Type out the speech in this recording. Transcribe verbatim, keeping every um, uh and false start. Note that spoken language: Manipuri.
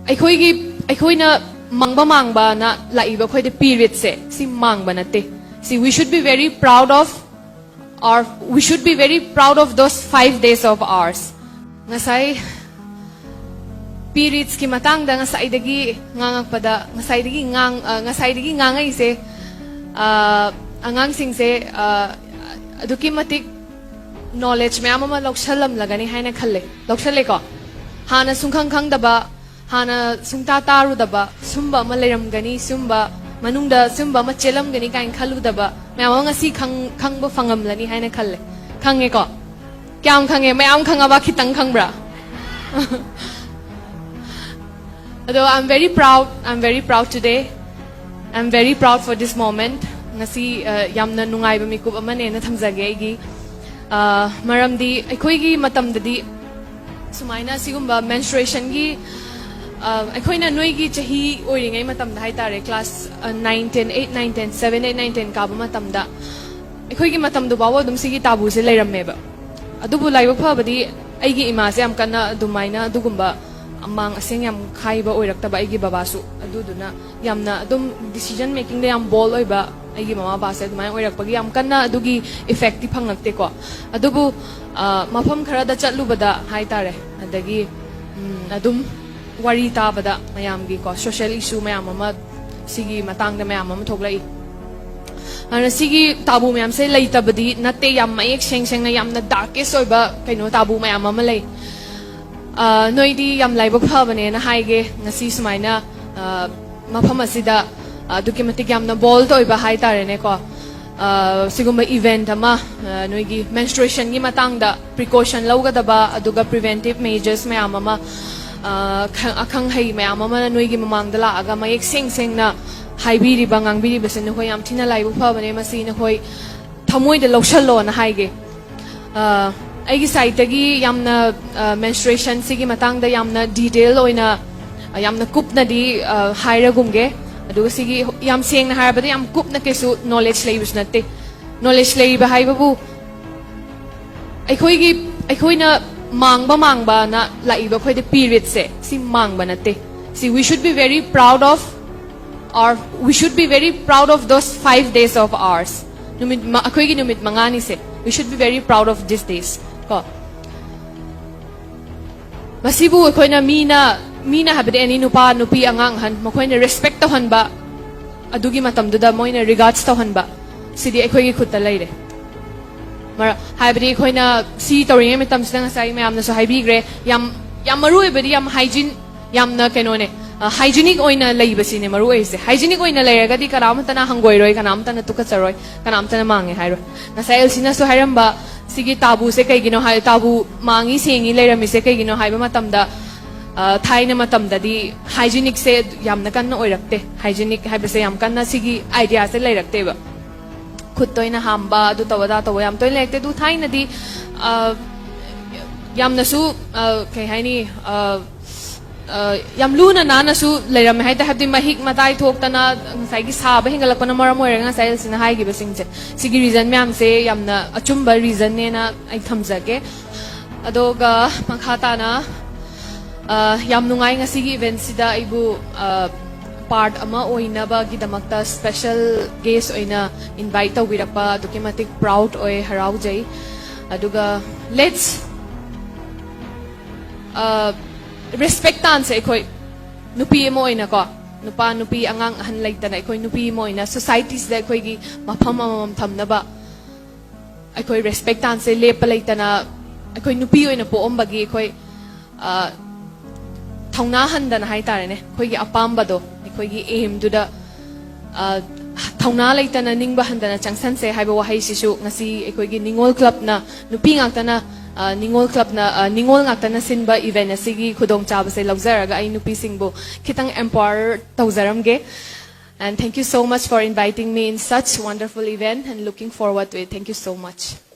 ꯑꯩꯈꯣꯏꯒꯤ ꯑꯩꯈꯣꯏꯅ ꯃꯥꯡꯕ ꯃꯥꯡꯕꯅ ꯂꯥꯛꯏꯕ ꯑꯩꯈꯣꯏꯗ periodsꯁꯦ ꯁꯤ ꯃꯥꯡꯕ ꯅꯠꯇꯦ꯫ See, we should be very proud of our, we should be very proud of those five days of ours. ꯉꯁꯥꯏ periodsꯀꯤ ꯃꯇꯥꯡꯗ ꯉꯁꯥꯏꯗꯒꯤ ꯉꯥꯡꯉꯛꯄꯗ, ꯉꯁꯥꯏꯗꯒꯤ ꯉꯥꯡ ꯑ, ꯉꯁꯥꯏꯗꯒꯤ ꯉꯥꯡꯉꯛꯏꯁꯦ, ꯑ, ꯑꯉꯥꯡꯁꯤꯡꯁꯦ, ꯑ, ꯑꯗꯨꯛꯀꯤ ꯃꯇꯤꯛ knowledge ꯃꯌꯥꯝ ꯑꯃ ꯂꯧꯁꯜꯂꯝꯂꯒꯅꯤ ꯍꯥꯏꯅ ꯈꯜꯂꯦ, ꯂꯧꯁꯜꯂꯦꯀꯣ? ꯍꯥꯟꯅ ꯁꯨꯡꯈꯪ ꯈꯪꯗꯕ, ꯍꯥꯟꯅ ꯁꯨꯡꯇꯥ ꯇꯥꯔꯨꯗꯕ ꯁꯨꯝꯕ ꯑꯃ ꯂꯩꯔꯝꯒꯅꯤ, ꯁꯨꯝꯕ ꯃꯅꯨꯡꯗ ꯁꯨꯝꯕ ꯑꯃ ꯆꯦꯜꯂꯝꯒꯅꯤ ꯀꯥꯏꯅ ꯈꯜꯂꯨꯗꯕ ꯃꯌꯥꯝ ꯑꯃ ꯉꯁꯤ ꯈꯪ-, ꯈꯪꯕ ꯐꯪꯉꯝꯂꯅꯤ ꯍꯥꯏꯅ ꯈꯜꯂꯦ꯫ ꯈꯪꯉꯦꯀꯣ? ꯀꯌꯥꯝ ꯈꯪꯉꯦ? ꯃꯌꯥꯝ ꯈꯪꯉꯕ? ꯈꯤꯇꯪ ꯈꯪꯕ꯭ꯔꯥ? ꯑꯗꯣ, I'm very proud, I'm very proud today. I'm very proud for this moment. ꯉꯁꯤ, ꯑ, ꯌꯥꯝꯅ ꯅꯨꯡꯉꯥꯏꯕ ꯃꯤꯀꯨꯞ ꯑꯃꯅꯦꯅ ꯊꯝꯖꯒꯦ ꯑꯩꯒꯤ꯫ ꯑ, ꯃꯔꯝꯗꯤ ꯑꯩꯈꯣꯏꯒꯤ ꯃꯇꯝꯗꯗꯤ ꯁꯨꯃꯥꯏꯅ ꯁꯤꯒꯨꯝꯕ menstruationꯒꯤ, ꯑ, ꯑꯩꯈꯣꯏꯅ ꯅꯣꯏꯒꯤ ꯆꯍꯤ ꯑꯣꯏꯔꯤꯉꯩ ꯃꯇꯝꯗ ꯍꯥꯏꯇꯥꯔꯦ, class, ꯑ, nine, ten, eight, nine, ten, seven, eight, nine, ten ꯀꯥꯕ ꯃꯇꯝꯗ ꯑꯩꯈꯣꯏꯒꯤ ꯃꯇꯝꯗꯨ ꯐꯥꯎꯕ ꯑꯗꯨꯝ ꯁꯤꯒꯤ tabooꯁꯦ ꯂꯩꯔꯝꯃꯦꯕ꯫ ꯑꯗꯨꯕꯨ ꯂꯥꯏꯕꯛ ꯐꯕꯗꯤ ꯑꯩꯒꯤ ꯏꯃꯥꯁꯦ ꯌꯥꯝ ꯀꯟꯅ ꯑꯗꯨꯃꯥꯏꯅ ꯑꯗꯨꯒꯨꯝꯕ ꯑꯃꯥꯡ ꯑꯁꯦꯡ ꯌꯥꯝ ꯈꯥꯏꯕ ꯑꯣꯏꯔꯛꯇꯕ, ꯑꯩꯒꯤ ꯕꯕꯥꯁꯨ꯫ ꯑꯗꯨꯗꯨꯅ ꯌꯥꯝꯅ ꯑꯗꯨꯝ decision makingꯗ ꯌꯥꯝ bold ꯑꯣꯏꯕ ꯑꯩꯒꯤ ꯃꯃꯥ ꯕꯕꯥꯁꯦ ꯑꯗꯨꯃꯥꯏꯅ ꯑꯣꯏꯔꯛꯄꯒꯤ ꯌꯥꯝ ꯀꯟꯅ ꯑꯗꯨꯒꯤ effectꯇꯤ ꯐꯪꯉꯛꯇꯦꯀꯣ꯫ ꯑꯗꯨꯕꯨ, ꯑ, ꯃꯐꯝ ꯈꯔꯗ ꯆꯠꯂꯨꯕꯗ ꯍꯥꯏꯇꯥꯔꯦ, ꯑꯗꯒꯤ, ꯎꯝ, ꯑꯗꯨꯝ ꯋꯥꯔꯤ ꯇꯥꯕꯗ ꯃꯌꯥꯝꯒꯤꯀꯣ, social issue ꯃꯌꯥꯝ ꯑꯃ, ꯁꯤꯒꯤ ꯃꯇꯥꯡꯗ ꯃꯌꯥꯝ ꯑꯃ ꯊꯣꯛꯂꯛꯏ꯫ ꯑꯗꯨꯅ ꯁꯤꯒꯤ taboo ꯃꯌꯥꯝꯁꯦ ꯂꯩꯇꯕꯗꯤ ꯅꯠꯇꯦ, ꯌꯥꯝ ꯃꯌꯦꯛ ꯁꯦꯡ ꯁꯦꯡꯅ, ꯌꯥꯝꯅ darkest ꯑꯣꯏꯕ ꯀꯩꯅꯣ taboo ꯃꯌꯥꯝ ꯑꯃ ꯂꯩ꯫ ꯑ, ꯅꯣꯏꯗꯤ ꯌꯥꯝ ꯂꯥꯏꯕꯛ ꯐꯕꯅꯦꯅ ꯍꯥꯏꯒꯦ, ꯉꯁꯤ ꯁꯨꯃꯥꯏꯅ, ꯑ, ꯃꯐꯝ ꯑꯁꯤꯗ ꯑꯗꯨꯛꯀꯤ ꯃꯇꯤꯛ ꯌꯥꯝꯅ bold ꯑꯣꯏꯕ ꯍꯥꯏꯇꯥꯔꯦꯅꯦꯀꯣ꯫ ꯑ, ꯁꯤꯒꯨꯝꯕ event ꯑꯃ, ꯑ, ꯅꯣꯏꯒꯤ menstruationꯒꯤ ꯃꯇꯥꯡꯗ precaution ꯂꯧꯒꯗꯕ, ꯑꯗꯨꯒ preventive measures ꯃꯌꯥꯝ ꯑꯃ, ꯑ, ꯈ-, ꯑꯈꯪ ꯑꯍꯩ ꯃꯌꯥꯝ ꯑꯃꯅ ꯅꯣꯏꯒꯤ ꯃꯃꯥꯡꯗ ꯂꯥꯛꯑꯒ ꯃꯌꯦꯛ ꯁꯦꯡ ꯁꯦꯡꯅ ꯍꯥꯏꯕꯤꯔꯤꯕ, ꯉꯥꯡꯕꯤꯔꯤꯕꯁꯦ ꯅꯈꯣꯏ ꯌꯥꯝ ꯊꯤꯅ ꯂꯥꯏꯕꯛ ꯐꯕꯅꯦ꯫ ꯃꯁꯤ ꯅꯈꯣꯏ ꯊꯃꯣꯏꯗ ꯂꯧꯁꯜꯂꯣꯅ ꯍꯥꯏꯒꯦ꯫ ꯑ, ꯑꯩꯒꯤ sideꯇꯒꯤ ꯌꯥꯝꯅ, ꯑ, menstruationꯁꯤꯒꯤ ꯃꯇꯥꯡꯗ ꯌꯥꯝꯅ detail ꯑꯣꯏꯅ, ꯑ, ꯌꯥꯝꯅ ꯀꯨꯞꯅꯗꯤ, ꯑ, ꯍꯥꯏꯔꯒꯨꯝꯒꯦ꯫ ꯑꯗꯨꯒ ꯁꯤꯒꯤ ꯌꯥꯝ ꯁꯦꯡꯅ ꯍꯥꯏꯔꯕꯗ ꯌꯥꯝ ꯀꯨꯞꯅ ꯀꯩꯁꯨ knowledge ꯂꯩꯕꯁꯨ ꯅꯠꯇꯦ꯫ Knowledge ꯂꯩꯕ ꯍꯥꯏꯕꯕꯨ ꯑꯩꯈꯣꯏꯒꯤ, ꯑꯩꯈꯣꯏꯅ ꯃꯥꯡꯕ ꯃꯥꯡꯕꯅ ꯂꯥꯛꯏꯕ ꯑꯩꯈꯣꯏꯗ periodsꯁꯦ ꯁꯤ ꯃꯥꯡꯕ ꯅꯠꯇꯦ꯫ See, we should be very proud of our, we should be very proud of those five days of ours. ꯅꯨꯃꯤꯠ ꯃ-, ꯑꯩꯈꯣꯏꯒꯤ ꯅꯨꯃꯤꯠ ꯃꯉꯥꯅꯤꯁꯦ, we should be very proud of these days. ꯀꯣ, ꯃꯁꯤꯕꯨ ꯑꯩꯈꯣꯏꯅ ꯃꯤꯅ, ꯃꯤꯅ ꯍꯥꯏꯕꯗꯤ any ꯅꯨꯄꯥ, ꯅꯨꯄꯤ, ꯑꯉꯥꯡ, ꯑꯍꯟ, ꯃꯈꯣꯏꯅ respect ꯇꯧꯍꯟꯕ, ꯑꯗꯨꯒꯤ ꯃꯇꯝꯗꯨꯗ ꯃꯣꯏꯅ regards ꯇꯧꯍꯟꯕ, ꯁꯤꯗꯤ ꯑꯩꯈꯣꯏꯒꯤ ꯈꯨꯠꯇ ꯂꯩꯔꯦ꯫ ꯃꯔ-, ꯍꯥꯏꯕꯗꯤ ꯑꯩꯈꯣꯏꯅ ꯁꯤ ꯇꯧꯔꯤꯉꯩ ꯃꯇꯝꯁꯤꯗ ꯉꯁꯥꯏ ꯃꯌꯥꯝꯅꯁꯨ ꯍꯥꯏꯕꯤꯈ꯭ꯔꯦ, ꯌꯥꯝ, ꯌꯥꯝ ꯃꯔꯨ ꯑꯣꯏꯕꯗꯤ ꯌꯥꯝ hygiene, ꯌꯥꯝꯅ ꯀꯩꯅꯣꯅꯦ, ꯑ, hygienic ꯑꯣꯏꯅ ꯂꯩꯕꯁꯤꯅꯦ ꯃꯔꯨ ꯑꯣꯏꯔꯤꯁꯦ꯫ Hygienic ꯑꯣꯏꯅ ꯂꯩꯔꯒꯗꯤ ꯀꯅꯥꯃꯠꯇꯅ ꯍꯪꯒꯣꯏꯔꯣꯏ, ꯀꯅꯥꯃꯠꯇꯅ ꯇꯨꯀꯠꯆꯔꯣꯏ, ꯀꯅꯥꯃꯠꯇꯅ ꯃꯥꯡꯉꯦ ꯍꯥꯏꯔꯣꯏ꯫ ꯉꯁꯥꯏ ꯑꯦꯜꯁꯤꯅꯁꯨ ꯍꯥꯏꯔꯝꯕ, ꯁꯤꯒꯤ ꯇꯥꯕꯨꯁꯦ ꯀꯩꯒꯤꯅꯣ ꯍꯥꯏ, ꯇꯥꯕꯨ ꯃꯥꯡꯉꯤ ꯁꯦꯡꯉꯤ ꯂꯩꯔꯝꯃꯤꯁꯦ ꯀꯩꯒꯤꯅꯣ ꯍꯥꯏꯕ ꯃꯇꯝꯗ, ꯑ, ꯊꯥꯏꯅ ꯃꯇꯝꯗꯗꯤ hygienic ꯁꯦ ꯌꯥꯝꯅ ꯀꯟꯅ ꯑꯣꯏꯔꯛꯇꯦ꯫ Hygienic ꯍꯥꯏꯕꯁꯦ ꯌꯥꯝ ꯀꯟꯅ ꯁꯤꯒꯤ idea ꯁꯦ ꯂꯩꯔꯛꯇꯦꯕ꯫ ꯈꯨꯠꯇ ꯑꯣꯏꯅ ꯍꯥꯝꯕ, ꯑꯗꯨ ꯇꯧꯕ, ꯑꯗꯥ ꯇꯧꯕ ꯌꯥꯝ ꯇꯣꯏꯅ ꯂꯩꯔꯛꯇꯦ꯫ ꯑꯗꯨ ꯊꯥꯏꯅꯗꯤ, ꯑ, ꯌꯥꯝꯅꯁꯨ, ꯑ, ꯀꯩ ꯍꯥꯏꯅꯤ, ꯑ, ꯑ, ꯌꯥꯝ ꯂꯨꯅ ꯅꯥꯟꯅꯁꯨ ꯂꯩꯔꯝꯃꯦ ꯍꯥꯏ ꯇꯥꯔꯦ꯫ ꯍꯥꯏꯕꯗꯤ ꯃꯍꯤꯛ ꯃꯇꯥꯏ ꯊꯣꯛꯇꯅ ꯉꯁꯥꯏꯒꯤ ꯁꯥꯕ ꯍꯦꯟꯒꯠꯂꯛꯄꯅ ꯃꯔꯝ ꯑꯣꯏꯔꯒ ꯉꯁꯥꯏ ꯑꯦꯜꯁꯤꯅ ꯍꯥꯏꯈꯤꯕꯁꯤꯡꯁꯦ, ꯁꯤꯒꯤ reason ꯃꯌꯥꯝꯁꯦ ꯌꯥꯝꯅ ꯑꯆꯨꯝꯕ reason ꯅꯦꯅ ꯑꯩ ꯊꯝꯖꯒꯦ꯫ ꯑꯗꯨꯒ ꯃꯈꯥ ꯇꯥꯅ, ꯑ, ꯌꯥꯝ ꯅꯨꯡꯉꯥꯏ ꯉꯁꯤꯒꯤ event ꯁꯤꯗ ꯑꯩꯕꯨ, ꯑ, part ꯑꯃ ꯑꯣꯏꯅꯕꯒꯤꯗꯃꯛꯇ special guest ꯑꯣꯏꯅ invite ꯇꯧꯕꯤꯔꯛꯄ ꯑꯗꯨꯛꯀꯤ ꯃꯇꯤꯛ proud ꯑꯣꯏ, ꯍꯔꯥꯎꯖꯩ꯫ ꯑꯗꯨꯒ let's, ꯑ, respect ꯇꯥꯟꯁꯦ ꯑꯩꯈꯣꯏ ꯅꯨꯄꯤ ꯑꯃ ꯑꯣꯏꯅꯀꯣ, ꯅꯨꯄꯥ ꯅꯨꯄꯤ ꯑꯉꯥꯡ ꯑꯍꯟ ꯂꯩꯇꯅ ꯑꯩꯈꯣꯏ ꯅꯨꯄꯤ ꯑꯃ ꯑꯣꯏꯅ society ꯁꯤꯗ ꯑꯩꯈꯣꯏꯒꯤ ꯃꯐꯝ ꯑꯃꯃꯝ ꯊꯝꯅꯕ ꯑꯩꯈꯣꯏ respect ꯇꯥꯟꯁꯦ ꯂꯦꯞꯄ ꯂꯩꯇꯅ, ꯑꯩꯈꯣꯏ ꯅꯨꯄꯤ ꯑꯣꯏꯅ ꯄꯣꯛꯑꯝꯕꯒꯤ ꯑꯩꯈꯣꯏ, ꯑ, ꯊꯧꯅꯥ ꯍꯟꯗꯅ ꯍꯥꯏ ꯇꯥꯔꯦꯅꯦ, ꯑꯩꯈꯣꯏꯒꯤ ꯑꯄꯥꯝꯕꯗꯣ, ꯑꯩꯈꯣꯏꯒꯤ aim ꯗꯨꯗ, ꯑ, ꯊꯧꯅꯥ ꯂꯩꯇꯅ ꯅꯤꯡꯕ ꯍꯟꯗꯅ ꯆꯪꯁꯟꯁꯦ ꯍꯥꯏꯕ ꯋꯥꯍꯩꯁꯤꯁꯨ ꯉꯁꯤ ꯑꯩꯈꯣꯏꯒꯤ ꯅꯤꯉꯣꯜ club ꯅ, ꯅꯨꯄꯤ ꯉꯥꯛꯇꯅ, ꯑ, ꯅꯤꯉꯣꯜ club ꯅ, ꯑ, ꯅꯤꯉꯣꯜ ꯉꯥꯛꯇꯅ ꯁꯤꯟꯕ event ꯑꯁꯤꯒꯤ ꯈꯨꯗꯣꯡꯆꯥꯕꯁꯦ ꯂꯧꯖꯔꯒ ꯑꯩ ꯅꯨꯄꯤꯁꯤꯡꯕꯨ ꯈꯤꯇꯪ empower ꯇꯧꯖꯔꯝꯒꯦ꯫ And thank you so much for inviting me in such wonderful event and looking forward to it. Thank you so much.